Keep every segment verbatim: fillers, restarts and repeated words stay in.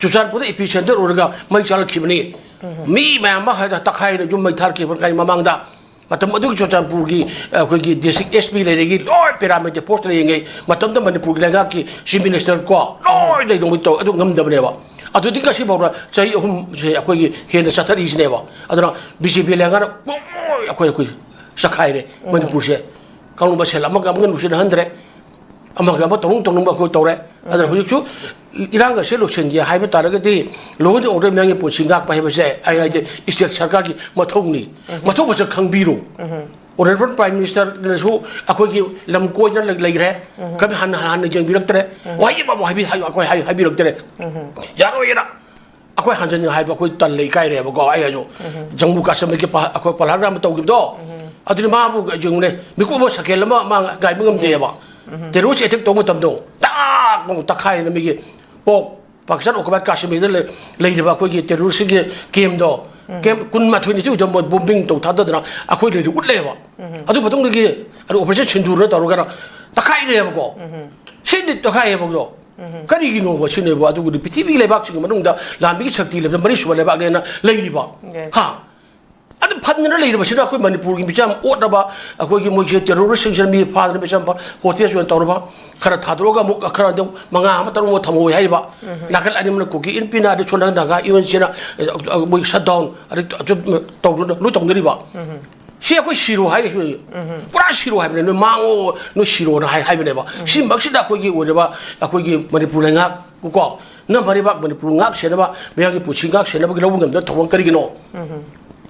ꯆꯨꯔꯆꯥꯟꯄꯨꯔꯗ ꯏꯄꯤ centre ꯑꯣꯏꯔꯒ ꯃꯩ ꯆꯥꯜꯂꯛꯈꯤꯕꯅꯤ꯫ ꯃꯤ ꯃꯌꯥꯝ ꯑꯃ ꯍꯥꯏꯗ ꯇꯛꯈꯥꯏꯅ ꯌꯨꯝ ꯃꯩ ꯊꯥꯔꯛꯈꯤꯕ ꯀꯥꯏ ꯃꯃꯥꯡꯗ꯫ ꯃꯇꯝ ꯑꯗꯨꯒꯤ ꯆꯨꯔꯆꯥꯟꯄꯨꯔꯒꯤ ꯑꯩꯈꯣꯏꯒꯤ ꯗꯤꯁꯇ꯭ꯔꯤꯛ ꯑꯦꯁ ꯄꯤ ꯂꯩꯔꯤꯉꯩ ꯂꯣꯏ ꯄꯦꯔꯥꯃꯤꯂꯤꯇꯔꯤ ꯐꯣꯔꯁꯇ ꯂꯩꯔꯤꯉꯩ ꯃꯇꯝꯗ ꯃꯅꯤꯄꯨꯔꯒꯤ ꯂꯩꯉꯥꯛꯀꯤ ꯆꯤꯐ ꯃꯤꯅꯤꯁꯇꯔ ꯀꯣ ꯂꯣꯏ ꯂꯩꯗꯧꯕꯩ ꯇꯧ, ꯑꯗꯨ ꯉꯝꯗꯕꯅꯦꯕ꯫ ꯑꯗꯨꯗꯤ ꯉꯁꯤꯐꯥꯎꯗ ꯆꯍꯤ ꯑꯍꯨꯝꯁꯦ ꯑꯩꯈꯣꯏꯒꯤ ꯍꯦꯟꯅ ꯆꯠꯊꯔꯤꯁꯤꯅꯦꯕ꯫ ꯑꯗꯨꯅ ꯕꯤ ꯖꯦ ꯄꯤ ꯂꯩꯉꯥꯛꯅ ꯄꯨꯡꯂꯣꯏ ꯑꯩꯈꯣꯏ ꯑꯩꯈꯣꯏ ꯆꯈꯥꯏꯔꯦ ꯃꯅꯤꯄꯨꯔꯁꯦ꯫ ꯀꯥꯡꯂꯨꯞ ꯃꯁꯦꯜ ꯑꯃꯒ ꯑꯃꯒ ꯅꯨꯡꯁꯤꯅꯍꯟꯗ꯭ꯔꯦ꯫ ꯑꯃꯒ ꯑꯃ ꯇꯧꯅꯤꯡ ꯇꯧꯅꯤꯡꯕ ꯑꯩꯈꯣꯏ ꯇꯧꯔꯦ꯫ ꯑꯗꯨꯅ ꯍꯧꯖꯤꯛꯁꯨ ꯏꯔꯥꯡ ꯑꯁꯦ ꯂꯣꯏꯁꯤꯟꯒꯦ ꯍꯥꯏꯕ ꯇꯥꯔꯒꯗꯤ law and order ꯃꯌꯥꯝꯒꯤ ꯄꯨꯟꯁꯤ ꯉꯥꯛꯄ ꯍꯥꯏꯕꯁꯦ ꯑꯩ ꯍꯥꯏꯗꯤ state ꯁꯔꯀꯥꯔꯒꯤ ꯃꯊꯧꯅꯤ꯫ ꯃꯊꯧ ꯃꯁꯛ ꯈꯪꯕꯤꯔꯣ꯫ Honourable Prime Minister ꯅꯁꯨ ꯑꯩꯈꯣꯏꯒꯤ ꯂꯝ ꯀꯣꯏꯗꯅ ꯂꯩ-, ꯂꯩꯈ꯭ꯔꯦ꯫ ꯀꯔꯤ ꯍꯟꯅ ꯍꯟꯅ ꯌꯦꯡꯕꯤꯔꯛꯇ꯭ꯔꯦ꯫ ꯋꯥꯍꯩ ꯑꯃꯕꯨ ꯍꯥꯏꯕꯤ-, ꯍꯥꯏ-, ꯑꯩꯈꯣꯏ ꯍꯥꯏ-, ꯍꯥꯏꯕꯤꯔꯛꯇ꯭ꯔꯦ꯫ ꯌꯥꯔꯣꯏꯅ ꯑꯩꯈꯣꯏ ꯍꯟꯖꯤꯟꯅ ꯍꯥꯏꯕ ꯑꯩꯈꯣꯏ ꯇꯜꯂꯦ, ꯏꯀꯥꯏꯔꯦꯕꯀꯣ꯫ ꯑꯩ ꯍꯥꯏꯁꯨ ꯖꯝꯃꯨ ꯀꯥꯁꯃꯤꯔꯒꯤ ꯄ-, ꯑꯩꯈꯣꯏ ꯄꯍꯜꯒꯥꯝꯗ ꯇꯧꯈꯤꯕꯗꯣ꯫ ꯑꯗꯨꯗꯤ ꯃꯥꯕꯨ ꯌꯦꯡꯉꯨꯅꯦ, ꯃꯤꯀꯨꯞ ꯑꯃ ꯁꯦꯀꯦꯟ ꯑꯃ ꯃꯥ ꯉꯥꯏꯕ ꯉꯝꯗꯦꯕ꯫ Terrorist attack ꯇꯧꯕ ꯃꯇꯝꯗꯣ ꯇꯥꯛ ꯂꯥꯎꯅ ꯇꯛꯈꯥꯏꯅ ꯃꯤꯒꯤ ꯄꯣꯛ ꯄꯥꯀꯤꯁꯇꯥꯟ occupied ꯀꯥꯁꯃꯤꯔꯗ ꯂꯩ-, ꯂꯩꯔꯤꯕ ꯑꯩꯈꯣꯏꯒꯤ terroristꯀꯤ campꯗꯣ, camp ꯀꯨꯟꯃꯥꯊꯣꯏ ꯅꯤꯊꯣꯏꯗ ꯃꯣꯏ bombing ꯇꯧ ꯊꯥꯗꯗꯅ ꯑꯩꯈꯣꯏ ꯂꯩꯔꯤ ꯎꯠꯂꯦꯕ꯫ ꯑꯗꯨ ꯃꯇꯨꯡꯗꯒꯤ ꯑꯗꯨ operation ꯁꯤꯟꯗꯨꯔꯅ ꯇꯧꯔꯒ ꯇꯛꯈꯥꯏꯔꯦꯕꯀꯣ꯫ ꯁꯤꯗꯤ ꯇꯛꯈꯥꯏꯑꯦꯕꯀꯣ꯫ ꯀꯔꯤꯒꯤꯅꯣꯕ ꯁꯤꯅꯦꯕ? ꯑꯗꯨꯕꯨꯗꯤ ꯄ꯭ꯔꯤꯊꯤꯕꯤꯒꯤ ꯂꯩꯕꯥꯛꯁꯤꯡꯒꯤ ꯃꯅꯨꯡꯗ ꯂꯥꯟꯃꯤꯒꯤ ꯁꯛꯇꯤ ꯂꯩꯕꯗ ꯃꯔꯤꯁꯨꯕ ꯂꯩꯕꯥꯛꯅꯦꯅ ꯂꯩꯔꯤꯕ꯫ ꯍꯥ? ꯑꯗꯨ ꯐꯟꯗꯅ ꯂꯩꯔꯤꯕꯁꯤꯅ ꯑꯩꯈꯣꯏ ꯃꯅꯤꯄꯨꯔꯒꯤ ꯃꯤꯆꯝ ꯑꯣꯠꯅꯕ, ꯑꯩꯈꯣꯏꯒꯤ ꯃꯣꯏꯁꯦ terroristꯁꯤꯡꯁꯤꯅ ꯃꯤ ꯐꯥꯗꯅ ꯃꯤꯆꯝ ꯐ-, hostage ꯑꯣꯏꯅ ꯇꯧꯔꯕ, ꯈꯔ ꯊꯥꯗꯣꯛꯑꯒ ꯑꯃꯨꯛ ꯈꯔ ꯑꯗꯨꯝ ꯃꯉꯥ ꯑꯃ ꯇꯔꯨꯛ ꯑꯃ ꯊꯝꯍꯧꯋꯦ ꯍꯥꯏꯔꯤꯕ꯫ ꯅꯥꯀꯜ ꯑꯅꯤꯃꯛꯅ ꯀꯨꯀꯤ ꯏꯟ ꯄꯤꯅ, ꯑꯗꯩ ꯁꯣꯝ ꯅꯥꯀꯟ ꯅꯥꯒꯥ ꯌꯨ ꯑꯦꯟ ꯁꯤꯅ, ꯑ, ꯑ, ꯃꯣꯏ shutdown, ꯑꯗꯩ ꯑꯗꯨ ꯇꯧꯗꯅ ꯂꯣꯏ ꯇꯧꯅꯔꯤꯕ꯫ ꯁꯤ ꯑꯩꯈꯣꯏ ꯁꯤꯔꯣ ꯍꯥꯏꯔꯤꯕꯅꯤ꯫ ꯄꯨꯔꯥ ꯁꯤꯔꯣ ꯍꯥꯏꯕꯅꯤ꯫ ꯅꯣꯏ ꯃꯥꯡꯉꯣ, ꯅꯣꯏ ꯁꯤꯔꯣꯅ ꯍꯥꯏ-, ꯍꯥꯏꯕꯅꯦꯕ꯫ ꯁꯤꯃꯛꯁꯤꯗ ꯑꯩꯈꯣꯏꯒꯤ ꯑꯣꯏꯔꯤꯕ ꯑꯩꯈꯣꯏꯒꯤ ꯃꯅꯤꯄꯨꯔ ꯂꯩꯉꯥꯛ ꯀꯣ, ꯅꯝꯕ ꯂꯩꯕꯥꯛ ꯃꯅꯤꯄꯨꯔ ꯉꯥꯛ ꯁꯦꯟꯅꯕ, ꯃꯌꯥꯝꯒꯤ ꯄꯨꯟꯁꯤ ꯉꯥꯛ ꯁꯦꯟꯅꯕꯒꯤ ꯂꯧꯕ ꯉꯝꯗꯕ ꯊꯧꯑꯣꯡ ꯀꯔꯤꯒꯤꯅꯣ?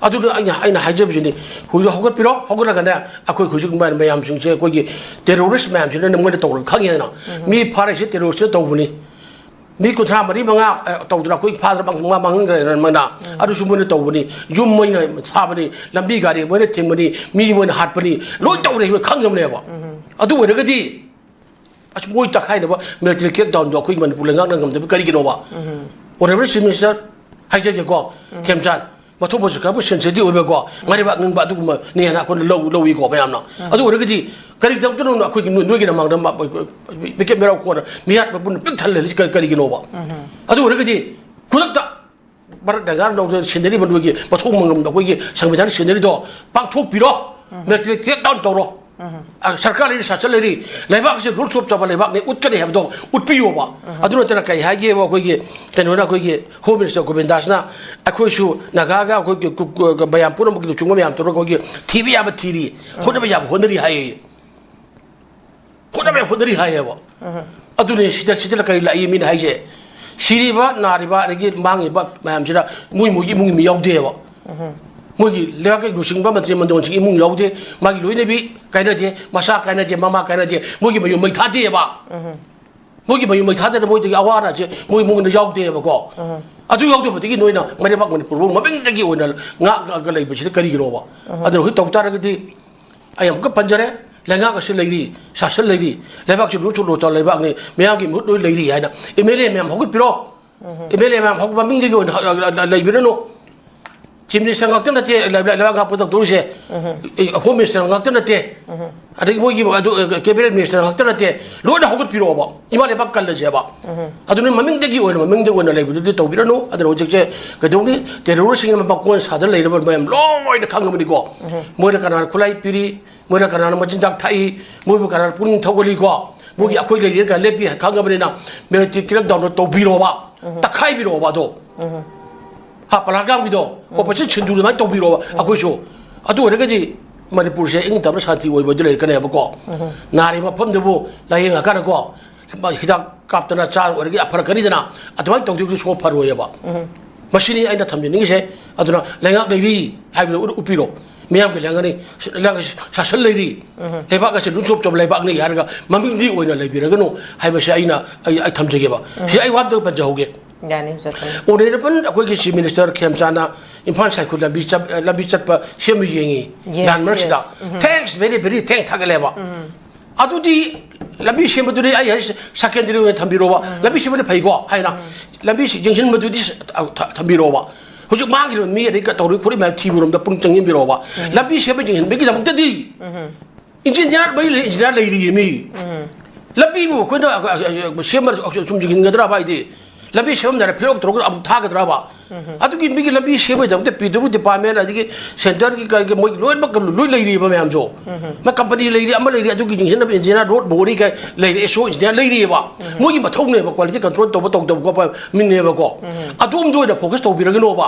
ꯑꯗꯨꯅ ꯑꯩꯅ, ꯑꯩꯅ ꯍꯥꯏꯖꯕꯁꯤꯅꯤ, ꯍꯧꯖꯤꯛ ꯍꯧꯒꯠꯄꯤꯔꯣ, ꯍꯧꯒꯠꯂꯒꯅꯦ ꯑꯩꯈꯣꯏ ꯍꯧꯖꯤꯛ ꯃ-, ꯃꯌꯥꯝꯁꯤꯡꯁꯦ ꯑꯩꯈꯣꯏꯒꯤ terrorist ꯃꯌꯥꯝꯁꯤꯅ ꯃꯣꯏꯅ ꯇꯧꯔꯒ ꯈꯪꯉꯦꯗꯅ꯫ ꯃꯤ ꯐꯥꯔꯤꯁꯦ terroristꯅ ꯇꯧꯕꯅꯤ, ꯃꯤ ꯀꯨꯟꯊ꯭ꯔꯥ ꯃꯔꯤ ꯃꯉꯥ, ꯑ, ꯇꯧꯗꯅ ꯑꯩꯈꯣꯏ ꯐꯥꯗꯅ ꯃꯥꯡ-, ꯃꯥꯡ-, ꯃꯥꯡꯍꯟꯈ꯭ꯔꯦꯗꯅ ꯃꯣꯏꯅ꯫ ꯑꯗꯨꯁꯨ ꯃꯣꯏꯅ ꯇꯧꯕꯅꯤ, ꯌꯨꯝ ꯃꯣꯏꯅ ꯁꯥꯕꯅꯤ, ꯂꯝꯕꯤ ꯒꯥꯔꯤ ꯃꯣꯏꯅ ꯊꯤꯡꯕꯅꯤ, ꯃꯤ ꯃꯣꯏꯅ ꯍꯥꯠꯄꯅꯤ, ꯂꯣꯏ ꯇꯧꯔꯦ, ꯃꯣꯏ ꯈꯪꯉꯕꯅꯦꯕ꯫ ꯑꯗꯨ ꯑꯣꯏꯔꯒꯗꯤ ꯑꯁ, ꯃꯣꯏ ꯇꯛꯈꯥꯏꯅꯕ military crackdownꯗꯣ ꯑꯩꯈꯣꯏ ꯃꯅꯤꯄꯨꯔ ꯂꯩꯉꯥꯛꯅ ꯉꯝꯗꯕ ꯀꯔꯤꯒꯤꯅꯣꯕ? Honourable Chief Minister, ꯍꯥꯏꯖꯒꯦꯀꯣ, ꯈꯦꯝꯆꯥꯟ, ꯃꯊꯧ ꯃꯁꯛ ꯈꯪꯕ ꯁꯦꯟꯁꯤꯇꯤꯚ ꯑꯣꯏꯕꯀꯣ, ꯃꯔꯩꯕꯥꯛ ꯅꯤꯡꯕ ꯑꯗꯨꯒꯨꯝꯕꯅꯦꯅ ꯑꯩꯈꯣꯏꯅ ꯂꯧ-, ꯂꯧꯏꯀꯣ ꯃꯌꯥꯝꯅ꯫ ꯑꯗꯨ ꯑꯣꯏꯔꯒꯗꯤ ꯀꯔꯤ ꯇꯧꯗꯣꯏꯅꯣ? ꯑꯩꯈꯣꯏꯒꯤ ꯅꯣꯏ-, ꯅꯣꯏꯒꯤ ꯃꯃꯥꯡꯗ ꯃ-, ꯃꯤꯀꯦꯠ ꯃꯤꯔꯥꯎ ꯀꯣꯟꯅ ꯃꯤꯍꯥꯠ ꯃꯄꯨꯟꯅ ꯄꯤꯛ ꯊꯜꯂꯦ꯫ ꯀꯔꯤ-, ꯀꯔꯤꯒꯤꯅꯣꯕ? ꯑꯗꯨ ꯑꯣꯏꯔꯒꯗꯤ ꯈꯨꯗꯛꯇ ꯃꯔꯛ ꯗꯔꯀꯥꯔ ꯂꯧꯗꯅ ꯁꯤꯟꯅꯔꯤꯕ ꯅꯣꯏꯒꯤ ꯃꯊꯧ ꯃꯉꯝꯗ ꯑꯩꯈꯣꯏꯒꯤ ꯁꯪꯕꯤꯙꯥꯟ ꯁꯤꯟꯅꯔꯤꯗꯣ ꯄꯥꯡꯊꯣꯛꯄꯤꯔꯣ꯫ ꯃꯤꯂꯤꯇꯔꯤ ꯀ꯭ꯔꯦꯛ ꯗꯥꯎꯟ ꯇꯧꯔꯣ꯫ ꯑ, ꯁꯔꯀꯥꯔ ꯂꯩꯔꯤ, ꯁꯥꯁꯟ ꯂꯩꯔꯤ, ꯂꯩꯕꯥꯛ ꯑꯁꯤ ꯔꯨꯜꯁ ꯑꯣꯐ ꯆꯥꯎꯕ ꯂꯩꯕꯥꯛꯅꯤ ꯎꯠꯀꯅꯤ ꯍꯥꯏꯕꯗꯣ ꯎꯠꯄꯤꯌꯣꯕ꯫ ꯑꯗꯨ ꯅꯠꯇꯅ ꯀꯩ ꯍꯥꯏꯒꯦꯕ? ꯑꯩꯈꯣꯏꯒꯤ ꯀꯩꯅꯣꯅ, ꯑꯩꯈꯣꯏꯒꯤ ꯍꯣꯝ ꯃꯤꯅꯤꯁꯇꯔ ꯒꯣꯕꯤꯟꯗꯥꯁꯅ ꯑꯩꯈꯣꯏꯁꯨ ꯅꯥꯒꯥꯒ ꯑꯩꯈꯣꯏꯒꯤ ꯀꯨ-, ꯀꯨ-, ꯃꯌꯥꯝ ꯄꯨꯝꯅꯃꯛꯀꯤ ꯂꯨꯆꯤꯡꯕ ꯃꯌꯥꯝ ꯇꯧꯔꯒ ꯑꯩꯈꯣꯏꯒꯤ ꯊꯤꯕ ꯌꯥꯕ ꯊꯤꯔꯤ, ꯍꯣꯠꯅꯕ ꯌꯥꯕ ꯍꯣꯠꯅꯔꯤ ꯍꯥꯏꯌꯦ꯫ ꯍꯣꯠꯅꯕ ꯌꯥꯕ ꯍꯣꯠꯅꯔꯤ ꯍꯥꯏꯌꯦꯕ꯫ ꯑꯗꯨꯅꯦ ꯁꯤꯗ, ꯁꯤꯗꯅ ꯀꯔꯤ ꯂꯥꯛꯏ ꯃꯤꯅ ꯍꯥꯏꯁꯦ? ꯁꯤꯔꯤꯕ, ꯅꯥꯔꯤꯕ, ꯑꯗꯒꯤ ꯃꯥꯡꯉꯤꯕ ꯃꯌꯥꯝꯁꯤꯗ ꯃꯣꯏ, ꯃꯣꯏꯒꯤ ꯏꯃꯨꯡꯒꯤ ꯃꯤ ꯌꯥꯎꯗꯦꯕ꯫ ꯃꯣꯏꯒꯤ ꯂꯩꯕꯥꯛꯀꯤ ꯂꯨꯆꯤꯡꯕ ꯃꯟꯇ꯭ꯔꯤ ꯃꯟꯗꯣꯟꯁꯤꯡꯒꯤ ꯏꯃꯨꯡ ꯌꯥꯎꯗꯦ꯫ ꯃꯥꯒꯤ ꯂꯣꯏꯅꯕꯤ ꯀꯥꯏꯅꯗꯦ, ꯃꯆꯥ ꯀꯥꯏꯅꯗꯦ, ꯃꯃꯥ ꯀꯥꯏꯅꯗꯦ, ꯃꯣꯏꯒꯤ ꯃꯌꯨꯝ ꯃꯩ ꯊꯥꯗꯦꯕ꯫ ꯃꯣꯏꯒꯤ ꯃꯌꯨꯝ ꯃꯩ ꯊꯥꯗꯅ ꯃꯣꯏꯗꯒꯤ ꯑꯋꯥ ꯑꯅꯥꯁꯦ ꯃꯣꯏ ꯏꯃꯨꯡꯗ ꯌꯥꯎꯗꯦꯕꯀꯣ꯫ ꯑꯗꯨ ꯌꯥꯎꯗꯕꯗꯒꯤ ꯅꯣꯏꯅ ꯃꯩꯔꯩꯕꯥꯛ ꯃꯅꯤꯄꯨꯔꯕꯨ ꯃꯃꯤꯡꯗꯒꯤ ꯑꯣꯏꯅ ꯉꯥꯛꯑꯒ ꯂꯩꯕꯁꯤꯗ ꯀꯔꯤꯒꯤꯅꯣꯕ? ꯑꯗꯨꯅ ꯍꯧꯖꯤꯛ ꯇꯧ ꯇꯥꯔꯒꯗꯤ ꯑꯩ ꯑꯃꯨꯛꯀ ꯄꯟꯖꯔꯦ, ꯂꯩꯉꯥꯛ ꯑꯁꯤ ꯂꯩꯔꯤ, ꯁꯥꯁꯟ ꯂꯩꯔꯤ, ꯂꯩꯕꯥꯛꯁꯤ ꯂꯨꯆꯨ ꯂꯣꯆꯥ ꯂꯩꯕꯥꯛꯅꯤ, ꯃꯤꯌꯥꯝꯒꯤ ꯃꯍꯨꯠ ꯂꯣꯏ ꯂꯩꯔꯤ ꯍꯥꯏꯅ ꯑꯦꯝ ꯑꯦꯜ ꯑꯦ ꯃꯌꯥꯝ ꯍꯧꯒꯠꯄꯤꯔꯣ꯫ ꯑꯦꯝ ꯑꯦꯜ ꯑꯦ ꯃꯌꯥꯝ ꯍꯧꯒꯠꯄ ꯃꯃꯤꯡꯗꯒꯤ ꯑꯣꯏꯅ ꯂꯩꯕꯤꯔꯅꯨ꯫ ꯆꯤꯐ ꯃꯤꯅꯤꯁꯇꯔ ꯉꯥꯛꯇ ꯅꯠꯇꯦ, ꯂꯩ-, ꯂꯩ-, ꯂꯩꯕꯥꯛ ꯉꯥꯛꯄ ꯇꯧꯗꯧꯔꯤꯁꯦ꯫ ꯍꯣꯝ ꯃꯤꯅꯤꯁꯇꯔ ꯉꯥꯛꯇ ꯅꯠꯇꯦ꯫ ꯑꯗꯒꯤ ꯃꯣꯏꯒꯤ ꯑꯗꯨ, ꯀꯦꯕꯤꯅꯦꯠ ꯃꯤꯅꯤꯁꯇꯔ ꯉꯥꯛꯇ ꯅꯠꯇꯦ, ꯂꯣꯏꯅ ꯍꯧꯒꯠꯄꯤꯔꯛꯑꯣꯕ꯫ ꯏꯃꯥ ꯂꯩꯕꯥꯛ ꯀꯜꯂꯁꯦꯕ꯫ ꯑꯗꯨꯅ ꯃꯃꯤꯡꯗꯒꯤ ꯑꯣꯏꯅ, ꯃꯃꯤꯡꯗꯒꯤ ꯑꯣꯏꯅ ꯂꯩꯕꯗꯨꯗꯤ ꯇꯧꯕꯤꯔꯅꯨ꯫ ꯑꯗꯨꯅ ꯍꯧꯖꯤꯛꯁꯦ ꯀꯩꯗꯧꯅꯤ? ꯇꯦꯔꯣꯔꯤꯁꯁꯤꯡꯅ ꯃꯀꯣꯟ ꯁꯥꯗ ꯂꯩꯔꯕ ꯃꯌꯥꯝ ꯂꯣꯏꯅ ꯈꯪꯉꯕꯅꯤꯀꯣ꯫ ꯃꯣꯏꯅ ꯀꯅꯥꯅ ꯈꯨꯠꯂꯥꯏ ꯄꯤꯔꯤ, ꯃꯣꯏꯅ ꯀꯅꯥꯅ ꯃꯆꯤꯟꯖꯥꯛ ꯊꯥꯛꯏ, ꯃꯣꯏꯕꯨ ꯀꯅꯥꯅ ꯄꯨꯛꯅꯤꯡ ꯊꯧꯒꯠꯂꯤꯀꯣ꯫ ꯃꯣꯏꯒꯤ ꯑꯩꯈꯣꯏ ꯂꯩꯔꯤ ꯀꯥꯏꯅ ꯂꯦꯞꯄꯤ ꯈꯪꯉꯕꯅꯤꯅ ꯃꯤꯂꯤꯇꯔꯤ ꯀ꯭ꯔꯦꯛ ꯗꯥꯎꯟꯗꯣ ꯇꯧꯕꯤꯔꯣꯕ, ꯇꯛꯈꯥꯏꯕꯤꯔꯣꯕ ꯑꯗꯣ꯫ ꯍꯥ, ꯄꯍꯜꯒꯥꯝꯒꯤꯗꯣ, ꯑꯣꯄꯔꯦꯁꯟ ꯁꯤꯟꯗꯨꯔ ꯑꯗꯨꯃꯥꯏꯅ ꯇꯧꯕꯤꯔꯣꯕ ꯑꯩꯈꯣꯏꯁꯨ꯫ ꯑꯗꯨ ꯑꯣꯏꯔꯒꯗꯤ ꯃꯅꯤꯄꯨꯔꯁꯦ ꯏꯪ ꯇꯞꯅ ꯁꯥꯟꯇꯤ ꯑꯣꯏꯕꯗꯨ ꯂꯩꯔꯛꯀꯅꯦꯕꯀꯣ꯫ ꯅꯥꯔꯤꯕ ꯃꯐꯝꯗꯨꯕꯨ ꯂꯥꯌꯦꯡꯉꯀꯥꯟꯗꯀꯣ, ꯍꯤꯗꯥꯛ ꯀꯥꯞꯇꯅ ꯆꯥ ꯑꯣꯏꯔꯒꯗꯤ ꯐꯔꯛꯀꯅꯤꯗꯅ, ꯑꯗꯨꯃꯥꯏꯅ ꯇꯧꯗꯣꯏꯁꯨ ꯁꯨꯡꯐ ꯐꯔꯣꯏꯑꯕ꯫ ꯃꯁꯤꯅꯤ ꯑꯩꯅ ꯊꯝꯖꯅꯤꯡꯉꯤꯁꯦ꯫ ꯑꯗꯨꯅ ꯂꯩꯉꯥꯛ ꯂꯩꯔꯤ ꯍꯥꯏꯕꯗꯨ ꯎꯠ-, ꯎꯠꯄꯤꯔꯣ꯫ ꯃꯤꯌꯥꯝꯒꯤ ꯂꯩꯉꯥꯛꯅꯤ, ꯂꯩꯉꯥꯛ ꯁꯥꯁꯟ ꯂꯩꯔꯤ, ꯂꯩꯕꯥꯛ ꯑꯁꯤ ꯂꯨꯞ ꯆꯣꯞ ꯆꯣꯞ ꯂꯩꯕꯥꯛꯅꯤ ꯍꯥꯏꯔꯒ ꯃꯃꯤꯡꯗꯤ ꯑꯣꯏꯅ ꯂꯩꯕꯤꯔꯒꯅꯨ ꯍꯥꯏꯕꯁꯦ ꯑꯩꯅ, ꯑꯩ, ꯑꯩ ꯊꯝꯖꯒꯦꯕ꯫ ꯁꯤ ꯑꯩ ꯋꯥ ꯑꯝꯇ ꯄꯟꯖꯍꯧꯒꯦ꯫ ꯌꯥꯅꯤ, ꯖꯣꯇꯣꯟ꯫ ꯑꯣꯅꯔꯦꯕꯜ ꯑꯩꯈꯣꯏꯒꯤ ꯆꯤꯐ ꯃꯤꯅꯤꯁꯇꯔ ꯈꯦꯝꯆꯥꯅ ꯏꯝꯐꯥꯜ ꯁꯥꯏꯈꯨꯜ ꯂꯝꯕꯤ ꯆꯠ-, ꯂꯝꯕꯤ ꯆꯠꯄ ꯁꯦꯝꯕ ꯌꯦꯡꯉꯤ꯫ Yes, ꯂꯥꯟ ꯃꯔꯛꯁꯤꯗ꯫ Yes. Thanks, very, very thanks ꯊꯥꯒꯠꯂꯦꯕ꯫ ꯑꯗꯨꯗꯤ ꯂꯝꯕꯤ ꯁꯦꯝꯕꯗꯨꯗꯤ ꯑꯩ ꯍꯥꯏꯁꯦ ꯁꯦꯀꯦꯟꯗꯔꯤ ꯑꯣꯏꯅ ꯊꯝꯕꯤꯔꯣꯕ꯫ ꯂꯝꯕꯤ ꯁꯦꯝꯕꯗꯤ ꯐꯩꯀꯣ ꯍꯥꯏꯅ꯫ ꯂꯝꯕꯤ ꯌꯦꯡꯁꯤꯟꯕꯗꯨꯗꯤ ꯊ-, ꯊ-, ꯊꯝꯕꯤꯔꯣꯕ꯫ ꯍꯧꯖꯤꯛ ꯃꯥꯡꯈ꯭ꯔꯤꯕ ꯃꯤ ꯑꯗꯩ ꯇꯧꯔꯤ ꯈꯣꯠꯂꯤ ꯃꯌꯥꯝ ꯊꯤꯕꯔꯣꯝꯗ ꯄꯨꯛꯅꯤꯡ ꯆꯪꯁꯤꯟꯕꯤꯔꯛꯑꯣꯕ꯫ ꯂꯝꯕꯤ ꯁꯦꯝꯕ ꯌꯦꯡꯍꯟꯕꯒꯤꯗꯃꯛꯇꯗꯤ ꯏꯟꯖꯤꯅꯤꯌꯥꯔ ꯃꯔꯤ ꯂꯩ, ꯏꯟꯖꯤꯅꯤꯌꯥꯔ ꯂꯩꯔꯤꯌꯦ ꯃꯤ꯫ ꯂꯝꯕꯤꯕꯨ ꯑꯩꯈꯣꯏꯅ, ꯑ, ꯑ, ꯑ, ꯁꯦꯝꯕ ꯁꯨꯝ ꯌꯦꯡꯍꯟꯒꯗ꯭ꯔꯕ ꯍꯥꯏꯗꯤ? ꯂꯝꯕꯤ ꯁꯦꯝꯃꯝꯗꯥꯏꯗ ꯐꯤꯜ ꯑꯞ ꯇꯧꯔꯒ ꯑꯃꯨꯛ ꯊꯥꯒꯗ꯭ꯔꯕ? ꯑꯗꯨꯒꯤ ꯃꯤꯒꯤ ꯂꯝꯕꯤ ꯁꯦꯝꯕꯒꯤꯗꯃꯛꯇ ꯄꯤ ꯗꯕ꯭ꯂꯤꯎ ꯗꯤꯄꯥꯔꯠꯃꯦꯟ, ꯑꯗꯒꯤ ꯁꯦꯟꯇꯔꯒꯤ ꯀꯔꯤꯒꯤ ꯃꯣꯏ ꯂꯣꯏꯅꯃꯛ ꯂꯣꯏ ꯂꯩꯔꯤꯕ ꯃꯌꯥꯝꯁꯨ꯫ ꯃꯥ ꯀꯝꯄꯅꯤ ꯂꯩꯔꯤ, ꯑꯃ ꯂꯩꯔꯤ, ꯑꯗꯨꯒꯤ ꯌꯦꯡꯁꯤꯟꯅꯕ ꯏꯟꯖꯤꯅꯤꯌꯥꯔ, ꯔꯣꯗ ꯕꯣꯔꯤ ꯀꯥꯏ ꯂꯩꯔꯤ, ꯑꯦꯁ ꯑꯣ ꯏꯟꯖꯤꯅꯤꯌꯥꯔ ꯂꯩꯔꯤꯑꯕ꯫ ꯃꯣꯏꯒꯤ ꯃꯊꯧꯅꯦꯕ, ꯀ꯭ꯋꯥꯂꯤꯇꯤ ꯀꯟꯇ꯭ꯔꯣꯜ ꯇꯧꯕ ꯇꯧꯗꯕ ꯈꯣꯠꯄ ꯃꯤꯅꯦꯕꯀꯣ꯫ ꯑꯗꯣꯝꯗ ꯑꯣꯏꯅ ꯐꯣꯀꯁ ꯇꯧꯕꯤꯔꯒꯅꯣꯕ꯫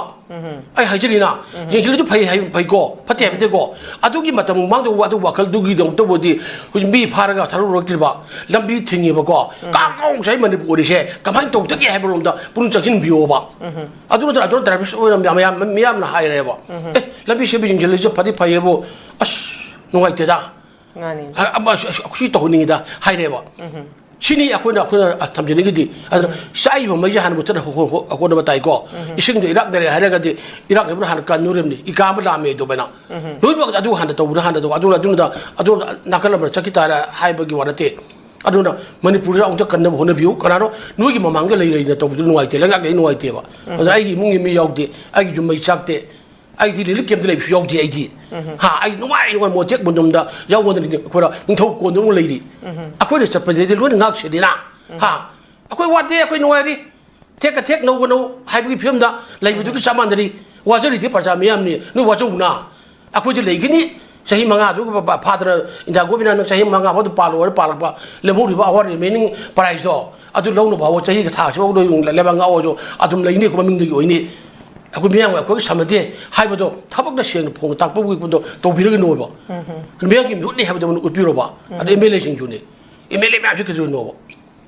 ꯑꯩ ꯍꯥꯏꯖꯔꯤꯅ, ꯌꯦꯡꯁꯤꯜꯂꯗꯤ ꯐꯩ ꯍꯥꯏ, ꯐꯩꯀꯣ, ꯐꯠꯇꯦ ꯍꯥꯏꯕ ꯅꯠꯇꯦꯀꯣ꯫ ꯑꯗꯨꯒꯤ ꯃꯇꯝ ꯃꯃꯥꯡꯗ ꯑꯗꯨ ꯋꯥꯈꯜꯗꯨꯒꯤꯗꯃꯛꯇꯕꯨꯗꯤ ꯍꯧꯖꯤꯛ ꯃꯤ ꯐꯥꯔꯒ ꯊꯥꯗꯣꯔꯛꯇ꯭ꯔꯤꯕ, ꯂꯝꯕꯤ ꯊꯤꯡꯉꯦꯕꯀꯣ꯫ ꯀꯥꯡ ꯉꯧ ꯉꯁꯥꯏ ꯃꯅꯤꯄꯨꯔꯤꯁꯦ ꯀꯃꯥꯏꯅ ꯇꯧꯗꯒꯦ ꯍꯥꯏꯕꯔꯣꯝꯗ ꯄꯨꯛꯅꯤꯡ ꯆꯪꯁꯤꯟꯕꯤꯌꯣꯕ꯫ ꯑꯗꯨ ꯅꯠꯇ꯭ꯔ ꯑꯗꯨꯅ ꯗ꯭ꯔꯥꯏꯚꯔꯁ ꯑꯣꯏꯅ ꯃꯌꯥꯝ, ꯃꯌꯥꯝ, ꯃꯤꯌꯥꯝꯅ ꯍꯥꯏꯔꯦꯕ, "ꯑꯦ, ꯂꯝꯕꯤ ꯁꯦꯝꯕ ꯌꯦꯡꯁꯤꯜꯂꯤꯁꯦ ꯐꯗꯤ ꯐꯩꯌꯦꯕꯨ, ꯑꯁ, ꯅꯨꯡꯉꯥꯏꯇꯦꯗ꯫ ꯃꯥꯅꯤ꯫ ꯑ-, ꯑꯃ, ꯑꯁ, ꯑꯁ, ꯑꯩꯈꯣꯏꯁꯨ ꯇꯧꯍꯟꯅꯤꯡꯉꯤꯗ" ꯍꯥꯏꯔꯦꯕ꯫ ꯁꯤꯅꯤ ꯑꯩꯈꯣꯏꯅ, ꯑꯩꯈꯣꯏꯅ, ꯑ, ꯊꯝꯖꯅꯤꯡꯉꯤꯗꯤ꯫ ꯑꯗꯨꯅ ꯆꯥꯛꯏꯕ ꯃꯩꯁꯦ ꯍꯥꯟꯅ ꯃꯨꯊꯠꯅ ꯍꯣ-, ꯍꯣ-, ꯍꯣꯠꯅꯕ ꯇꯥꯏꯀꯣ꯫ ꯏꯁꯤꯡꯗ ꯏꯔꯥꯛꯅꯔꯦ ꯍꯥꯏꯔꯒꯗꯤ ꯏꯔꯥꯛꯅꯕꯅ ꯍꯥꯟꯅ ꯀꯟꯅꯨꯔꯤꯕꯅꯤ, ꯏꯀꯥꯕ ꯂꯥꯝꯃꯦ ꯑꯗꯨꯃꯥꯏꯅ꯫ ꯂꯣꯏꯅꯃꯛ ꯑꯗꯨ ꯍꯥꯟꯅ ꯇꯧꯕꯅ ꯍꯥꯟꯅ ꯇꯧꯕ꯫ ꯑꯗꯨꯅ, ꯑꯗꯨꯅ, ꯑꯗꯨꯅ ꯅꯥꯀꯜ ꯑꯃꯗ ꯆꯠꯈꯤ ꯇꯥꯔꯦ ꯍꯥꯏꯕꯒꯤ ꯋꯥ ꯅꯠꯇꯦ꯫ ꯑꯗꯨꯅ ꯃꯅꯤꯄꯨꯔꯗ ꯑꯃꯨꯛꯇ ꯀꯟꯅꯕ ꯍꯣꯠꯅꯕꯤꯌꯨ꯫ ꯀꯅꯥꯅꯣ ꯅꯣꯏꯒꯤ ꯃꯃꯥꯡꯗ ꯂꯩ ꯂꯩꯅ ꯇꯧꯕꯗꯨ ꯅꯨꯡꯉꯥꯏꯇꯦ, ꯂꯩꯉꯥꯛ ꯂꯩ ꯅꯨꯡꯉꯥꯏꯇꯦꯕ꯫ ꯑꯗꯨꯅ ꯑꯩꯒꯤ ꯏꯃꯨꯡꯒꯤ ꯃꯤ ꯌꯥꯎꯗꯦ, ꯑꯩꯒꯤ ꯌꯨꯝ ꯃꯩ ꯆꯥꯛꯇꯦ, ꯑꯩꯗꯤ ꯔꯤꯂꯤꯐ ꯀꯦꯝꯞꯇ ꯂꯩꯕꯁꯨ ꯌꯥꯎꯗꯦ ꯑꯩꯗꯤ꯫ ꯍꯥ, ꯑꯩ ꯅꯨꯡꯉꯥꯏ ꯅꯨꯡꯉꯥꯏ ꯃꯣꯇꯦꯛ ꯃꯨꯟꯗꯨꯝꯗ ꯌꯥꯎꯕꯗꯅꯤ ꯑꯩꯈꯣꯏꯅ ꯅꯤꯡꯊꯧ ꯀꯣꯟꯗꯨꯃ ꯂꯩꯔꯤ꯫ ꯑꯩꯈꯣꯏꯅ ꯆꯠꯄꯁꯤꯗꯤ ꯂꯣꯏꯅ ꯉꯥꯛ ꯁꯦꯜꯂꯤꯅ꯫ ꯍꯥ, ꯑꯩꯈꯣꯏ ꯋꯥꯗꯦ, ꯑꯩꯈꯣꯏ ꯅꯨꯡꯉꯥꯏꯔꯤ꯫ ꯊꯦꯛꯀ ꯊꯦꯛ ꯅꯧꯒꯅꯧ ꯍꯥꯏꯕꯒꯤ ꯐꯤꯕꯝꯗ ꯂꯩꯕꯗꯨꯒ ꯆꯞ ꯃꯥꯟꯅꯔꯤ꯫ ꯋꯥꯖꯔꯤꯗꯤ ꯄ꯭ꯔꯖꯥ ꯃꯤꯌꯥꯝꯅꯤ, ꯅꯣꯏ ꯋꯥꯖꯧꯅ꯫ ꯑꯩꯈꯣꯏꯗꯤ ꯂꯩꯒꯅꯤ꯫ ꯆꯍꯤ ꯃꯉꯥ ꯑꯗꯨ ꯐꯥꯗꯅ ꯏꯟꯗꯤꯌꯥ ꯒꯣꯔꯃꯦꯟꯅ ꯅꯪ ꯆꯍꯤ ꯃꯉꯥ ꯐꯥꯎ ꯑꯗꯨꯝ ꯄꯥꯜꯂꯣ ꯍꯥꯏꯔ ꯄꯥꯜꯂꯛꯄ, ꯂꯦꯝꯍꯧꯔꯤꯕ ꯑꯋꯥꯔ ꯔꯤꯃꯦꯅꯤꯡ ꯄ꯭ꯔꯥꯏꯖꯇꯣ ꯑꯗꯨ ꯂꯧꯅꯕ ꯐꯥꯎꯕ ꯆꯍꯤꯒ ꯊꯥꯁꯤꯐꯥꯎ ꯅꯣꯏ ꯂꯩꯕꯥꯛ ꯉꯥꯛꯑꯣꯁꯨ ꯑꯗꯨꯝ ꯂꯩꯅꯤ, ꯑꯩꯈꯣꯏ ꯃꯃꯤꯡꯗꯒꯤ ꯑꯣꯏꯅꯤ꯫ ꯑꯩꯈꯣꯏ ꯃꯤꯌꯥꯝꯒ ꯑꯩꯈꯣꯏꯒ ꯁꯝꯅꯗꯦ ꯍꯥꯏꯕꯗꯣ ꯊꯕꯛꯅ ꯁꯦꯡꯅ ꯐꯣꯡꯅ ꯇꯥꯛꯄ ꯈꯣꯠꯄꯗꯣ ꯇꯧꯕꯤꯔꯒꯅꯣꯕ꯫ ꯃꯤꯌꯥꯝꯒꯤ ꯃꯤꯍꯨꯠꯅꯤ ꯍꯥꯏꯕꯗꯣ ꯃꯣꯏꯅ ꯎꯠꯄꯤꯔꯣꯕ꯫ ꯑꯗꯣ ꯑꯦꯝ ꯑꯦꯜ ꯑꯦꯁꯤꯡꯁꯨꯅꯤ, ꯑꯦꯝ ꯑꯦꯜ ꯑꯦ ꯃꯌꯥꯝꯁꯤ ꯀꯩꯗꯧꯔꯤꯅꯣꯕ?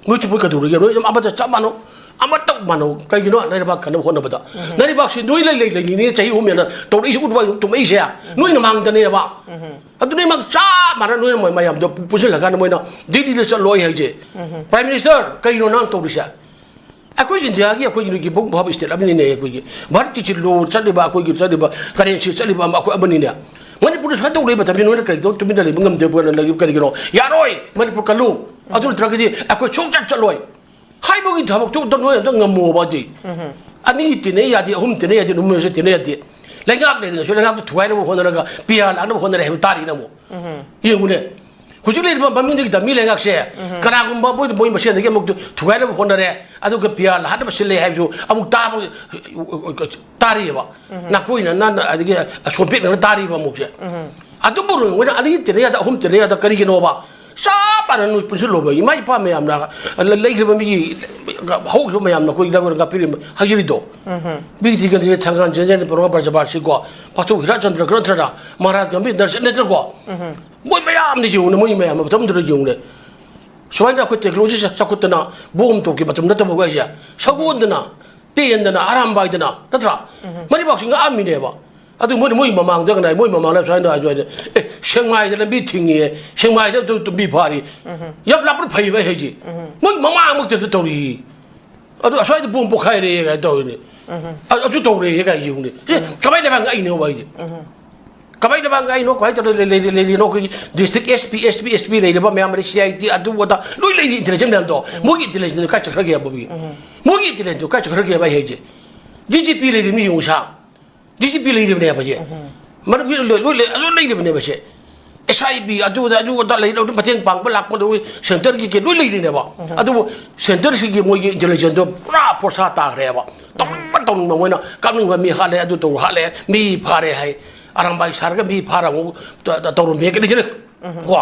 ꯃꯣꯏ ꯆꯨꯞꯄ ꯀꯩꯗꯧꯔꯒꯦ? ꯅꯣꯏ ꯑꯗꯨꯝ ꯑꯃꯗ ꯆꯞ ꯃꯥꯟꯅꯧ, ꯑꯃ ꯇꯧ ꯃꯥꯟꯅꯧ꯫ ꯀꯩꯒꯤꯅꯣ? ꯂꯩꯕꯥꯛ ꯀꯟꯅꯕ ꯍꯣꯠꯅꯕꯗ ꯅꯥꯔꯤꯕꯥꯛꯁꯤ ꯅꯣꯏ ꯂꯩ ꯂꯩ ꯂꯩꯅꯤꯅꯦ ꯆꯍꯤ ꯑꯍꯨꯝ ꯍꯦꯟꯅ ꯇꯧꯔꯛꯏꯁꯦ, ꯎꯠꯄ ꯑꯗꯨꯝ ꯆꯨꯝꯃꯛꯏꯁꯦ ꯅꯣꯏꯅ ꯃꯥꯡꯗꯅꯦꯕ꯫ ꯑꯗꯨꯅ ꯃꯥ ꯆꯞ ꯃꯥꯟꯅ ꯅꯣꯏꯅ ꯃꯣꯏ ꯃꯌꯥꯝꯗꯣ ꯄꯨꯟꯁꯤꯜꯂꯀꯥꯟꯗ ꯃꯣꯏꯅ ꯗꯤꯜꯂꯤꯗ ꯆꯠꯂꯣꯏ ꯍꯥꯏꯁꯦ꯫ ꯄ꯭ꯔꯥꯏꯝ ꯃꯤꯅꯤꯁꯇꯔ, ꯀꯩꯅꯣ ꯅꯪ ꯇꯧꯔꯤꯁꯦ? ꯑꯩꯈꯣꯏ ꯏꯟꯗꯤꯌꯥꯒꯤ ꯑꯩꯈꯣꯏꯒꯤ ꯃꯕꯨꯡ ꯐꯥꯕ ꯏꯁꯇꯦꯠ ꯑꯃꯅꯤꯅꯦ꯫ ꯑꯩꯈꯣꯏꯒꯤ ꯚꯥꯔꯠꯀꯤ ꯆꯤꯜꯂꯣ ꯆꯠꯂꯤꯕ, ꯑꯩꯈꯣꯏꯒꯤ ꯆꯠꯂꯤꯕ ꯀꯔꯦꯟꯁꯤ ꯆꯠꯂꯤꯕ ꯑꯃ ꯑꯩꯈꯣꯏ ꯑꯃꯅꯤꯅꯦ꯫ ꯃꯅꯤꯄꯨꯔꯗ ꯁꯨꯃꯥꯏꯅ ꯇꯧ ꯂꯩꯕ ꯃꯇꯝꯁꯤ ꯅꯣꯏꯅ ꯀꯔꯤꯒꯤꯗꯃꯛ ꯇꯨꯃꯤꯟꯅ ꯂꯩꯕ ꯉꯝꯗꯕꯅ ꯂꯩ? ꯀꯔꯤꯒꯤꯅꯣ? ꯌꯥꯔꯣꯏ! ꯃꯅꯤꯄꯨꯔ ꯀꯜꯂꯨ! ꯑꯗꯨ ꯅꯠꯇ꯭ꯔꯒꯗꯤ ꯑꯩꯈꯣꯏ ꯁꯨꯡꯆꯠ ꯆꯠꯂꯣꯏ ꯍꯥꯏꯕꯒꯤ ꯊꯕꯛꯇꯨ ꯑꯝꯇ ꯅꯣꯏ ꯑꯝꯇ ꯉꯝꯃꯣꯕ ꯑꯗꯨꯗꯤ꯫ ꯑꯅꯤ ꯇꯤꯟꯅ ꯌꯥꯗꯦ, ꯑꯍꯨꯝ ꯇꯤꯟꯅ ꯌꯥꯗꯦ, ꯅꯨꯃꯤꯠ ꯑꯃꯁꯨ ꯇꯤꯟꯅ ꯌꯥꯗꯦ꯫ ꯂꯩꯉꯥꯛ ꯂꯩꯔꯤꯉꯩꯁꯨ ꯂꯩꯉꯥꯛꯇꯨ ꯊꯨꯒꯥꯏꯅꯕ ꯍꯣꯠꯅꯔꯒ ꯄꯤ ꯑꯥꯔ ꯂꯥꯛꯅꯕ ꯍꯣꯠꯅꯔꯦ ꯍꯥꯏꯕ ꯇꯥꯔꯤꯅ ꯑꯃꯨꯛ꯫ ꯌꯦꯡꯉꯨꯅꯦ꯫ ꯍꯧꯖꯤꯛ ꯂꯩꯔꯤꯕ ꯃꯃꯤꯡꯗꯒꯤ ꯗꯝꯃꯤ ꯂꯩꯉꯥꯛꯁꯦ, ꯀꯅꯥꯒꯨꯝꯕ ꯃꯣꯏ, ꯃꯣꯏ ꯃꯁꯦꯟꯗꯒꯤ ꯑꯃꯨꯛ ꯊꯨꯒꯥꯏꯅꯕ ꯍꯣꯠꯅꯔꯦ, ꯑꯗꯨꯒ ꯄꯤ ꯑꯥꯔ ꯂꯥꯛꯅꯕ ꯁꯤꯜꯂꯦ ꯍꯥꯏꯕꯁꯨ ꯑꯃꯨꯛ ꯇꯥꯕ, ꯇꯥꯔꯤꯑꯕ꯫ ꯅꯥꯀꯣꯏꯅ ꯅꯥꯟꯅ ꯑꯗꯒꯤ ꯁꯣꯝꯄꯦꯠꯅꯅ ꯇꯥꯔꯤꯕ ꯑꯃꯨꯛꯁꯦ꯫ ꯑꯗꯨꯕꯨ ꯃꯣꯏꯅ ꯑꯅꯤ ꯇꯤꯟꯅ ꯌꯥꯗ, ꯑꯍꯨꯝ ꯇꯤꯟꯅ ꯌꯥꯗ ꯀꯔꯤꯒꯤꯅꯣꯕ? ꯆꯞ ꯃꯥꯟꯅ ꯅꯣꯏ ꯄꯨꯟꯁꯤꯜꯂꯣꯕ, ꯏꯃꯥ ꯏꯄꯥ ꯃꯌꯥꯝꯅ, ꯂ-, ꯂꯩꯈ꯭ꯔꯕ ꯃꯤꯒꯤ, ꯍꯧꯈꯤꯕ ꯃꯌꯥꯝꯅ ꯑꯩꯈꯣꯏ ꯂꯧꯔꯒ ꯄꯤꯔꯤꯕ ꯍꯥꯏꯖꯔꯤꯗꯣ꯫ ꯕꯤꯔ ꯊꯤꯒꯟꯗ꯭ꯔꯤ ꯊꯪꯒꯥꯟ ꯖꯦꯅꯦꯔꯦꯜ ꯄ꯭ꯔꯣꯒ꯭ꯔꯥꯝ ꯄ꯭ꯔꯖꯥꯕꯥꯁꯤꯀꯣ, ꯄꯥꯊꯧ ꯍꯤꯔꯥꯆꯟꯗ꯭ꯔ ꯀꯔꯟꯊ꯭ꯔꯅ, ꯃꯍꯥꯔꯥꯖ ꯒꯝꯚꯤꯔ ꯅꯔꯁ ꯅꯠꯇ꯭ꯔꯀꯣ? ꯃꯣꯏ ꯃꯌꯥꯝꯅ ꯌꯦꯡꯉꯨꯅꯦ, ꯃꯣꯏ ꯃꯌꯥꯝ ꯃꯇꯝꯗꯨꯗ ꯌꯦꯡꯉꯨꯅꯦ꯫ ꯁꯨꯃꯥꯏꯅ ꯑꯩꯈꯣꯏ ꯇꯦꯛꯅꯣꯂꯣꯖꯤ ꯆꯥꯎꯈꯠꯇꯅ ꯕꯣꯝ ꯇꯧꯈꯤꯕ ꯃꯇꯝ ꯅꯠꯇꯕ ꯑꯩꯁꯦ, ꯁꯒꯣꯜꯗꯅ, ꯇꯦꯟꯗꯅ, ꯑꯔꯥꯝꯕꯥꯏꯗꯅ, ꯅꯠꯇ꯭ꯔꯥ? ꯃꯅꯤꯄꯥꯛꯁꯤ ꯉꯥꯛꯑꯝꯃꯤꯅꯦꯕ꯫ ꯑꯗꯨ ꯃꯣꯏꯅ ꯃꯣꯏ ꯃꯃꯥꯡꯗ ꯀꯅꯥ, ꯃꯣꯏ ꯃꯃꯥꯡꯗ ꯁꯨꯃꯥꯏꯅ ꯍꯥꯏꯗꯣ ꯍꯥꯏꯗꯤ, "ꯑꯦ, ꯁꯦꯡꯃꯥꯏꯗ ꯂꯝꯕꯤ ꯊꯤꯡꯉꯤꯌꯦ, ꯁꯦꯡꯃꯥꯏꯗ ꯑꯗꯨ ꯂꯝꯕꯤ ꯐꯥꯔꯤ"꯫ ꯌꯥꯝ ꯂꯥꯞꯄꯅ ꯐꯩꯕ ꯑꯩ ꯍꯥꯏꯁꯦ꯫ ꯃꯣꯏ ꯃꯃꯥꯡꯃꯛꯇꯗ ꯇꯧꯔꯤ꯫ ꯑꯗꯨ ꯑꯁ꯭ꯋꯥꯏꯗ ꯕꯣꯝ ꯄꯣꯈꯥꯏꯔꯦ ꯀꯥꯏꯅ ꯇꯧꯔꯤꯅꯦ꯫ ꯑ-, ꯑꯗꯨ ꯇꯧꯔꯦ ꯀꯥꯏꯅ ꯌꯦꯡꯉꯨꯅꯦ꯫ ꯁꯤ ꯀꯃꯥꯏꯅ ꯂꯩꯕꯥꯛ ꯉꯥꯛꯏꯅꯣꯕ ꯑꯩꯁꯦ? ꯀꯃꯥꯏꯅ ꯂꯩꯕꯥꯛ ꯉꯥꯛꯏꯅꯣ? ꯀꯃꯥꯏꯅ ꯇꯧꯔ ꯂꯩ-, ꯂꯩ-, ꯂꯩ-, ꯂꯩꯔꯤꯅꯣ? ꯑꯩꯈꯣꯏꯒꯤ district S P, S P, S P ꯂꯩꯔꯤꯕ ꯃꯌꯥꯝ ꯑꯃꯗꯤ ꯁꯤ ꯑꯥꯏ ꯗꯤ, ꯑꯗꯨ ꯑꯗꯥ ꯂꯣꯏ ꯂꯩꯔꯤ, ꯏꯟꯇꯦꯂꯤꯖꯦꯟꯁ ꯃꯌꯥꯝꯗꯣ꯫ ꯃꯣꯏꯒꯤ ꯏꯟꯇꯦꯂꯤꯖꯦꯟꯁꯇꯨ ꯀꯥꯏ ꯆꯠꯈ꯭ꯔꯒꯦ ꯍꯥꯏꯕ ꯃꯣꯏꯒꯤ? ꯃꯣꯏꯒꯤ ꯏꯟꯇꯦꯂꯤꯖꯦꯟꯁꯇꯨ ꯀꯥꯏ ꯆꯠꯈ꯭ꯔꯒꯦ ꯍꯥꯏꯕ ꯑꯩ ꯍꯥꯏꯁꯦ? ꯗꯤ ꯖꯤ ꯄꯤ ꯂꯩꯔꯤꯕꯅꯤ ꯌꯦꯡꯉꯨ ꯁꯥ꯫ ꯗꯤ ꯖꯤ ꯄꯤ ꯂꯩꯔꯤꯕꯅꯦꯕ ꯍꯧꯖꯤꯛ꯫ ꯃꯔꯨꯞꯀꯤ ꯂꯣꯏ, ꯂꯣꯏ ꯂꯩ-, ꯂꯣꯏ ꯂꯩꯔꯤꯕꯅꯦꯕ ꯁꯦ꯫ ꯑꯦꯁ ꯑꯥꯏ ꯕꯤ ꯑꯗꯨꯗ, ꯑꯗꯨ ꯑꯗꯥ ꯂꯩꯔꯤ, ꯑꯗꯨ ꯃꯇꯦꯡ ꯄꯥꯡꯕ ꯂꯥꯛꯄꯗ ꯁꯦꯟꯇꯔꯒꯤ ꯀꯩ ꯂꯣꯏ ꯂꯩꯔꯤꯅꯦꯕ꯫ ꯑꯗꯨꯕꯨ ꯁꯦꯟꯇꯔꯁꯤꯒꯤ ꯃꯣꯏꯒꯤ ꯏꯟꯇꯦꯂꯤꯖꯦꯟꯁꯇꯣ ꯄꯨꯔꯥ ꯐꯣꯔꯁꯥ ꯇꯥꯈ꯭ꯔꯦꯕ꯫ ꯇꯧꯅꯤꯡꯕ ꯇꯧꯅꯤꯡꯕ ꯃꯣꯏꯅ ꯀꯥꯞꯅꯤꯡꯕ ꯃꯤ ꯍꯥꯠꯂꯦ, ꯑꯗꯨ ꯇꯧꯔ ꯍꯥꯠꯂꯦ, ꯃꯤ ꯐꯥꯔꯦ ꯍꯥꯏ꯫ ꯑꯔꯥꯝꯕꯥꯏ ꯁꯥꯔꯒ ꯃꯤ ꯐꯥꯔ ꯑꯃꯨꯛ ꯇ-, ꯇ-, ꯇꯧꯔꯝꯃꯦ ꯀꯩꯅꯣ ꯁꯤꯅ꯫ ꯀꯣ?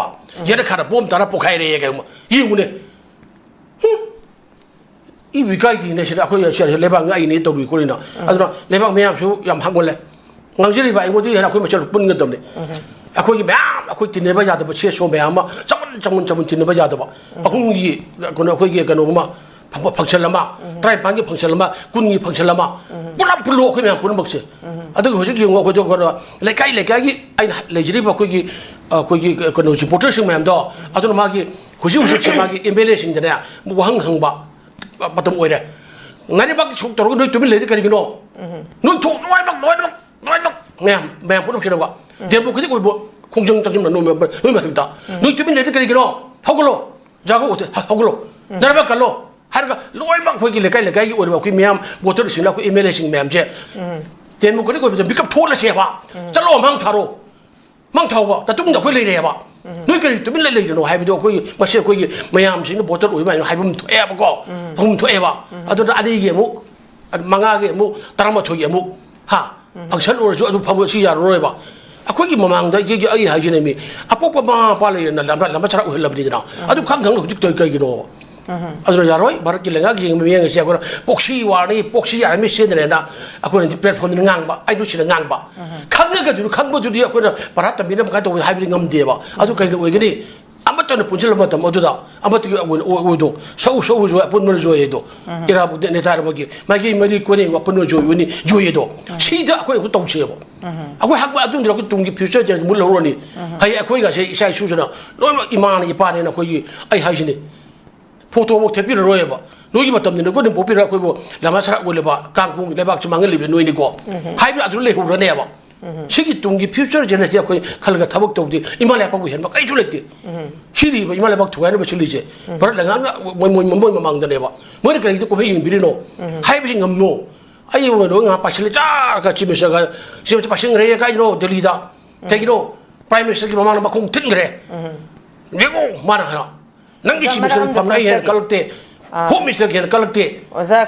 ꯌꯦꯅꯈꯥꯗ ꯕꯣꯝ ꯇꯥꯔ ꯄꯣꯛꯈꯥꯏꯔꯦ ꯀꯩꯒꯨꯝꯕ꯫ ꯌꯦꯡꯉꯨꯅꯦ꯫ ꯏꯕꯨ ꯏꯀꯥꯏꯗꯦꯅꯦ ꯁꯤꯗ ꯑꯩꯈꯣꯏ ꯁꯤ ꯂꯩꯕꯥꯛ ꯉꯥꯛꯏꯅꯦ ꯇꯧꯔꯤ ꯈꯣꯠꯂꯤꯅ꯫ ꯑꯗꯨꯅ ꯂꯩꯕꯥꯛ ꯃꯌꯥꯝꯁꯨ ꯌꯥꯝ ꯍꯪꯒꯣꯜꯂꯦ꯫ ꯉꯥꯡꯖꯔꯤꯕ ꯑꯩꯉꯣꯟꯗꯒꯤ ꯍꯦꯟꯅ ꯑꯩꯈꯣꯏ ꯃꯁꯦꯜ ꯄꯨꯟꯒꯗꯕꯅꯤ꯫ ꯑꯩꯈꯣꯏꯒꯤ ꯃꯌꯥꯝ ꯑꯩꯈꯣꯏ ꯇꯤꯟꯅꯕ ꯌꯥꯗꯕ ꯁꯦ ꯁꯣ ꯃꯌꯥꯝ ꯑꯃ ꯆꯃꯟ, ꯆꯃꯟ, ꯆꯃꯟ ꯇꯤꯟꯅꯕ ꯌꯥꯗꯕ꯫ ꯑꯍꯨꯝꯒꯤ ꯀꯩꯅꯣ, ꯑꯩꯈꯣꯏꯒꯤ ꯀꯩꯅꯣ ꯑꯃ, ꯐ-, ꯐ-, ꯐꯪꯁꯟ ꯑꯃ, ꯇꯔꯥꯅꯤꯄꯥꯟꯒꯤ ꯐꯪꯁꯟ ꯑꯃ, ꯀꯨꯟꯒꯤ ꯐꯪꯁꯟ ꯑꯃ, ꯄꯨꯂꯞ ꯄꯨꯜꯂꯣ ꯑꯩꯈꯣꯏ ꯃꯌꯥꯝ ꯄꯨꯝꯅꯃꯛꯁꯦ꯫ ꯑꯗꯨꯒ ꯍꯧꯖꯤꯛ ꯌꯦꯡꯉꯣ ꯑꯩꯈꯣꯏꯗꯣ ꯀꯩꯅꯣ, ꯂꯩꯀꯥꯏ ꯂꯩꯀꯥꯏꯒꯤ ꯑꯩꯅ ꯂꯩꯖꯔꯤꯕ ꯑꯩꯈꯣꯏꯒꯤ, ꯑꯩꯈꯣꯏꯒꯤ ꯀꯩꯅꯣ ꯔꯤꯄꯣꯔꯇꯔꯁꯤꯡ ꯃꯌꯥꯝꯗꯣ, ꯑꯗꯨꯅ ꯃꯥꯒꯤ ꯍꯧꯖꯤꯛ ꯍꯧꯖꯤꯛꯁꯦ ꯃꯥꯒꯤ ꯑꯦꯝ ꯑꯦꯜ ꯑꯦꯁꯤꯡꯗꯅꯦ ꯋꯥꯍꯪ ꯍꯪꯕ ꯃꯇꯝ ꯑꯣꯏꯔꯦ꯫ ꯉꯥꯔꯤꯕꯥꯛ ꯁꯣꯛ ꯇꯧꯔꯒ ꯅꯣꯏ ꯇꯨꯃꯤꯟ ꯂꯩꯔꯤ ꯀꯔꯤꯒꯤꯅꯣ? ꯅꯣꯏ ꯊꯣꯛ ꯂꯣꯏꯅꯃꯛ, ꯂꯣꯏꯅꯃꯛ, ꯂꯣꯏꯅꯃꯛ ꯃꯌꯥꯝ, ꯃꯌꯥꯝ ꯄꯨꯝꯅꯃꯛꯁꯤꯅꯀꯣ꯫ ꯗꯦꯝꯕꯨ ꯈꯖꯤꯛ ꯑꯣꯏꯕ ꯈꯣꯡꯖꯪ ꯆꯪꯁꯤꯟꯕ ꯅꯣꯏ ꯃꯌꯥꯝ, ꯅꯣꯏ ꯃꯊꯛꯇ꯫ ꯅꯣꯏ ꯇꯨꯃꯤꯟ ꯂꯩꯔꯤ ꯀꯔꯤꯒꯤꯅꯣ? ꯍꯧꯒꯠꯂꯣ꯫ ꯖꯥꯒꯣ ꯑꯣꯊꯦ, ꯍ-, ꯍꯧꯒꯠꯂꯣ꯫ ꯅꯥꯔꯥꯕꯥꯛ ꯀꯜꯂꯣ꯫ ꯍꯥꯏꯔꯒ ꯂꯣꯏꯅꯃꯛ ꯑꯩꯈꯣꯏꯒꯤ ꯂꯩꯀꯥꯏ ꯂꯩꯀꯥꯏꯒꯤ ꯑꯣꯏꯔꯤꯕ ꯑꯩꯈꯣꯏ ꯃꯤꯌꯥꯝ ꯕꯣꯇꯔꯁꯤꯡꯅ ꯑꯩꯈꯣꯏ ꯑꯦꯝ ꯑꯦꯜ ꯑꯦꯁꯤꯡ ꯃꯌꯥꯝꯁꯦ ꯗꯦꯃꯣꯀ꯭ꯔꯦꯇꯤꯛ ꯑꯣꯏꯕꯗ ꯃꯤꯀꯞ ꯊꯣꯛꯍꯜꯂꯁꯦꯕ꯫ ꯆꯠꯂꯣ, ꯃꯥꯡ ꯊꯥꯔꯣ, ꯃꯥꯡ ꯊꯥꯎꯕ꯫ ꯅꯇꯨꯡꯗ ꯑꯩꯈꯣꯏ ꯂꯩꯔꯦꯕ꯫ ꯅꯣꯏ ꯀꯔꯤ ꯇꯨꯃꯤꯟꯅ ꯂꯩꯔꯤꯅꯣ ꯍꯥꯏꯕꯗꯣ ꯑꯩꯈꯣꯏꯒꯤ ꯃꯁꯤ ꯑꯩꯈꯣꯏꯒꯤ ꯃꯌꯥꯝꯁꯤꯡꯅ ꯕꯣꯇꯔ ꯑꯣꯏꯕ ꯃꯌꯥꯝ ꯍꯥꯏꯕ ꯑꯃ ꯊꯣꯛꯑꯦꯕꯀꯣ꯫ ꯑꯍꯨꯝ ꯊꯣꯛꯑꯦꯕ꯫ ꯑꯗꯨꯅ ꯑꯅꯤꯒꯤ ꯑꯃꯨꯛ, ꯃꯉꯥꯒꯤ ꯑꯃꯨꯛ, ꯇꯔꯥꯃꯥꯊꯣꯏꯒꯤ ꯑꯃꯨꯛ, ꯍꯥ? ꯐꯪꯁꯟ ꯑꯣꯏꯔꯁꯨ ꯑꯗꯨ ꯐꯕ ꯁꯤ ꯌꯥꯔꯔꯣꯏꯕ꯫ ꯑꯩꯈꯣꯏꯒꯤ ꯃꯃꯥꯡꯗ ꯑꯩꯒꯤ, ꯑꯩ ꯍꯥꯏꯁꯤꯅꯦ ꯃꯤ, ꯑꯄꯣꯛꯄ ꯃꯃꯥ ꯃꯄꯥ ꯂꯩꯔꯦꯅ ꯂꯝꯕ, ꯂꯝꯕ ꯁꯔꯥ ꯑꯣꯏꯍꯜꯂꯕꯅꯤꯗꯅ꯫ ꯑꯗꯨ ꯈꯪ ꯈꯪꯅ ꯍꯧꯖꯤꯛ ꯇꯧꯔꯤ ꯀꯩꯒꯤꯅꯣꯕ? ꯑꯗꯨꯅ ꯌꯥꯔꯣꯏ꯫ ꯚꯥꯔꯠꯀꯤ ꯂꯩꯉꯥꯛꯀꯤ ꯃꯤꯠꯌꯦꯡ ꯑꯁꯦ ꯑꯩꯈꯣꯏꯅ proxy war ꯅꯤ, proxy war ꯃꯤ ꯁꯤꯖꯤꯟꯅꯔꯦꯅ ꯑꯩꯈꯣꯏꯅ platform ꯗ ꯉꯥꯡꯕ, ꯑꯩ ꯅꯨꯡꯁꯤꯅ ꯉꯥꯡꯕ꯫ ꯈꯪꯉꯒꯁꯨ, ꯈꯪꯕꯗꯨꯗꯤ ꯑꯩꯈꯣꯏꯅ ꯄꯔꯥ ꯇꯝꯕꯤꯅꯕ ꯀꯃꯥꯏꯅ ꯇꯧꯕ ꯍꯥꯏꯕꯗꯤ ꯉꯝꯗꯦꯕ꯫ ꯑꯗꯨ ꯀꯩꯗ ꯑꯣꯏꯒꯅꯤ? ꯑꯃꯠꯇꯅ ꯄꯨꯟꯁꯤꯜꯂꯕ ꯃꯇꯝ ꯑꯗꯨꯗ ꯑꯃꯠꯇꯒꯤ ꯑꯣꯏꯅ ꯑꯣꯏ-, ꯑꯣꯏꯗꯣ, ꯁꯧ ꯁꯧ ꯁꯧ ꯑꯄꯨꯟꯕꯅ ꯖꯣꯏ ꯑꯗꯣ꯫ ꯏꯔꯥꯕꯣꯛ ꯅꯦꯇꯥꯔꯕꯒꯤ ꯃꯥꯒꯤ ꯃꯔꯤ ꯀꯣꯟꯅꯩ ꯑꯄꯨꯟꯕ ꯖꯣꯏ ꯑꯣꯏꯅꯤ, ꯖꯣꯏ ꯑꯗꯣ꯫ ꯁꯤꯗ ꯑꯩꯈꯣꯏ ꯑꯃꯨꯛ ꯇꯧꯁꯦꯕ꯫ ꯑꯩꯈꯣꯏ ꯍꯛ ꯑꯗꯨꯝꯗꯤ ꯑꯩꯈꯣꯏ ꯇꯨꯡꯒꯤ future ꯁꯦ ꯃꯨꯠ ꯂꯧꯔꯅꯤ꯫ ꯍꯌꯦꯡ ꯑꯩꯈꯣꯏꯒꯁꯦ ꯏꯆꯥ ꯏꯁꯨꯁꯤꯅ ꯂꯣꯏꯅꯃꯛ ꯏꯃꯥꯅ ꯏꯄꯥꯅꯦꯅ ꯑꯩꯈꯣꯏꯒꯤ, ꯑꯩ ꯍꯥꯏꯁꯤꯅꯤ, ꯐꯣꯇꯣꯐꯥꯎ ꯊꯦꯠꯄꯤꯔꯔꯣꯏꯕ꯫ ꯅꯣꯏꯒꯤ ꯃꯇꯝꯗ ꯅꯈꯣꯏꯅ ꯄꯣꯛꯄꯤꯔ ꯑꯩꯈꯣꯏꯕꯨ ꯂꯝꯕ ꯁꯔꯥ ꯑꯣꯏꯂꯕ ꯀꯥꯡꯄꯣꯡꯒꯤ ꯂꯩꯕꯥꯛꯁꯤ ꯃꯥꯡꯍꯜꯂꯤꯕ ꯅꯣꯏꯅꯤꯀꯣ꯫ ꯍꯥꯏꯕ ꯑꯗꯨ ꯂꯩꯍꯧꯔꯅꯦꯕ꯫ ꯁꯤꯒꯤ ꯇꯨꯡꯒꯤ future generation ꯑꯩꯈꯣꯏ ꯈꯜꯂꯒ ꯊꯕꯛ ꯇꯧꯕꯗꯤ ꯏꯃꯥ ꯂꯩꯕꯥꯛꯄꯨ ꯍꯦꯟꯕ ꯀꯔꯤꯁꯨ ꯂꯩꯇꯦ꯫ ꯁꯤꯔꯤꯕ ꯏꯃꯥ ꯂꯩꯕꯥꯛ ꯊꯨꯒꯥꯏꯅꯕ ꯁꯤꯜꯂꯤꯁꯦ ꯚꯥꯔꯠ ꯂꯩꯉꯥꯛꯅ ꯃꯣꯏ, ꯃꯣꯏ, ꯃꯣꯏ ꯃꯃꯥꯡꯗꯅꯦꯕ꯫ ꯃꯣꯏꯅ ꯀꯔꯤꯒꯤꯗ ꯀꯨꯝꯍꯩ ꯌꯦꯡꯕꯤꯔꯤꯅꯣ ꯍꯥꯏꯕꯁꯤ ꯉꯝꯃꯣ꯫ ꯑꯩ ꯑꯣꯏꯅ ꯉꯥꯏꯍꯥꯛ ꯄꯥꯏꯁꯤꯜꯂꯦ, ꯆꯥꯒ Chief Minister ꯒ, Chief Minister ꯄꯥꯏꯁꯤꯟꯈ꯭ꯔꯦ ꯀꯥꯏꯗꯅꯣ ꯗꯦꯜꯂꯤꯗ꯫ ꯀꯩꯒꯤꯅꯣ? Prime Minister ꯒꯤ ꯃꯃꯥꯡꯗ ꯃꯈꯣꯡ ꯊꯤꯟꯈ꯭ꯦ꯫ ꯌꯦꯡꯉꯣ, ꯃꯥꯅ ꯍꯥꯏꯔꯣ, "ꯅꯪꯒꯤ ꯑꯣꯖꯥ, Chief Minister ꯃꯔꯛ ꯑꯃꯗ ꯐꯝꯅ ꯑꯩ ꯍꯦꯟꯅ ꯊꯝꯖꯒꯦ꯫ ꯀꯜꯂꯛꯇꯦ, ꯑꯥ꯫ Home Minister ꯒꯤ ꯍꯦꯟꯅ ꯀꯜꯂꯛꯇꯦ"꯫ ꯑꯣꯖꯥ,